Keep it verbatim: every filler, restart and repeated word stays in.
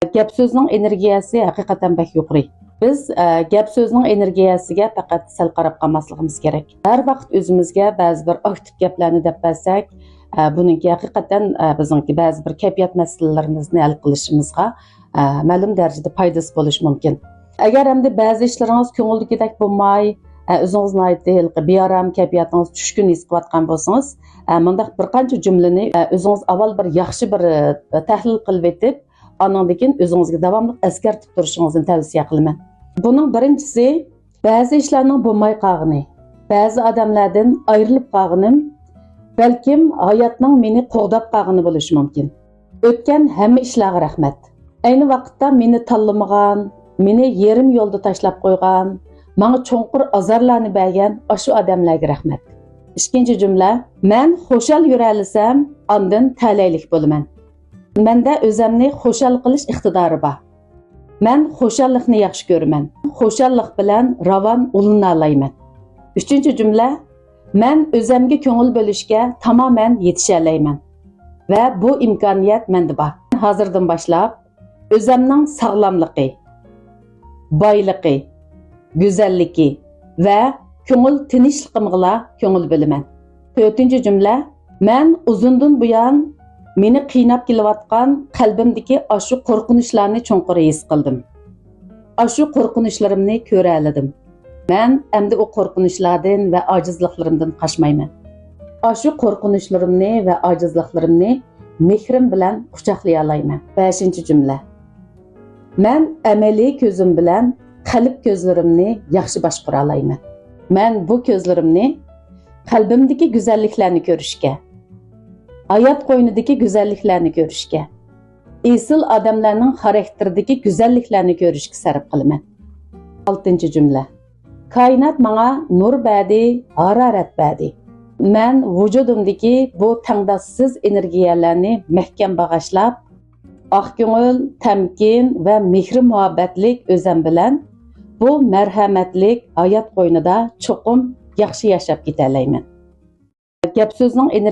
گەپ سۆزنىڭ ئېنېرگىيەسى ھەقىقەتەن بەك يۇقىرى. بىز، ئە، گەپ سۆزنىڭ ئېنېرگىيەسىگە پەقەت سەل قاراپ قالماسلىقىمىز كېرەك. ھەر ۋاقىت ئۆزىمىزگە بەزى بىر ئاكتىپ گەپلەرنى دەپ بەرسەك، ئە، بۇنىڭكى ھەقىقەتەن، ئە، بىزنىڭكى بەزى بىر كەيپىيات مەسىلىلىرىمىزنى ھەل قىلىشىمىزغا، ئە، مەلۇم دەرىجىدە پايدىسى بولۇشى مۇمكىن. ئەگەر ئەمدى بەزى ئىشلىرىڭىز كۆڭۈلدىكىدەك بولماي، ئە، ئۆزىڭىز ناھايىتى ھېلىقى بىئارام، كەيپىياتىڭىز چۈشكۈن ھېس قىلىۋاتقان بولسىڭىز، ئە، مۇنداق بىر قانچە جۈملىنى، ئە، ئۆزىڭىز ئاۋۋال بىر ياخشى بىر، ئە، تەھلىل قىلىۋېتىپ، ئاندىن كېيىن ئۆزىڭىزگە داۋاملىق ئەسكەرتىپ تۇرۇشىڭىزنى تەۋسىيە قىلىمەن. بۇنىڭ بىرىنچىسى، بەزى ئىشلارنىڭ بولماي قالغىنى، بەزى ئادەملەردىن ئايرىلىپ قالغىنىم، بەلكىم ھاياتنىڭ مېنى قوغداپ قالغىنى بولۇشى مۇمكىن. ئۆتكەن ھەممە ئىشلارغا رەھمەت. ئەينى ۋاقىتتا مېنى تاللىمىغان، مېنى يېرىم يولدا تاشلاپ قويغان، ماڭا چوڭقۇر ئازارلارنى بەرگەن ئاشۇ ئادەملەرگە رەھمەت. ئىككىنچى جۈملە، مەن خۇشال يۈرەلىسەم، ئاندىن تەلەيلىك بولىمەن. مەندە ئۆزەمنى خۇشال قىلىش ئىقتىدارى بار. مەن خۇشاللىقنى ياخشى كۆرىمەن. خۇشاللىق بىلەن راۋان ئۇلىنالايمەن. ئۈچىنچى جۈملە، مەن ئۆزەمگە كۆڭۈل بۆلۈشكە تامامەن يېتىشەلەيمەن ۋە بۇ ئىمكانىيەت مەندە بار. ھازىردىن باشلاپ ئۆزەمنىڭ ساغلاملىقى، بايلىقى، گۈزەللىكى ۋە كۆڭۈل تىنچلىقىمغىلا كۆڭۈل بۆلىمەن. تۆتىنچى جۈملە، مەن ئۇزۇندىن بۇيان مېنى قىيناپ كېلىۋاتقان قەلبىمدىكى ئاشۇ قورقۇنچلارنى چوڭقۇر ھېس قىلدىم. ئاشۇ قورقۇنچلىرىمنى كۆرەلىدىم. مەن ئەمدى ئۇ قورقۇنچلاردىن ۋە ئاجىزلىقلىرىمدىن قاچمايمەن. ئاشۇ قورقۇنچلىرىمنى ۋە ئاجىزلىقلىرىمنى مېھرىم بىلەن قۇچاقلىيالايمەن. بەشىنچى جۈملە. مەن ئەمەلىي كۆزۈم بىلەن قەلب كۆزلىرىمنى ياخشى باشقۇرالايمەن. مەن بۇ كۆزلىرىمنى قەلبىمدىكى گۈزەللىكلەرنى كۆرۈشكە، ھايات قوينىدىكى گۈزەللىكلەرنى كۆرۈشكە، ئېسىل ئادەملەرنىڭ خاراكتېرىدىكى گۈزەللىكلەرنى كۆرۈشكە سەرپ قىلىمەن. ئالتىنچى جۈملە. كائىنات ماڭا نۇر بەردى، ھارارەت بەردى. مەن ۋۇجۇدۇمدىكى بۇ تەڭداشسىز ئېنېرگىيەلەرنى مەھكەم باغاشلاپ، ئاق كۆڭۈل، تەمكىن ۋە مېھرى مۇھەببەتلىك ئۆزەم بىلەن بۇ مەرھەمەتلىك ھايات قوينىدا چوقۇم ياخشى ياشاپ كېتەلەيمەن. گەپ سۆزنىڭ ئېنېرگىيەسى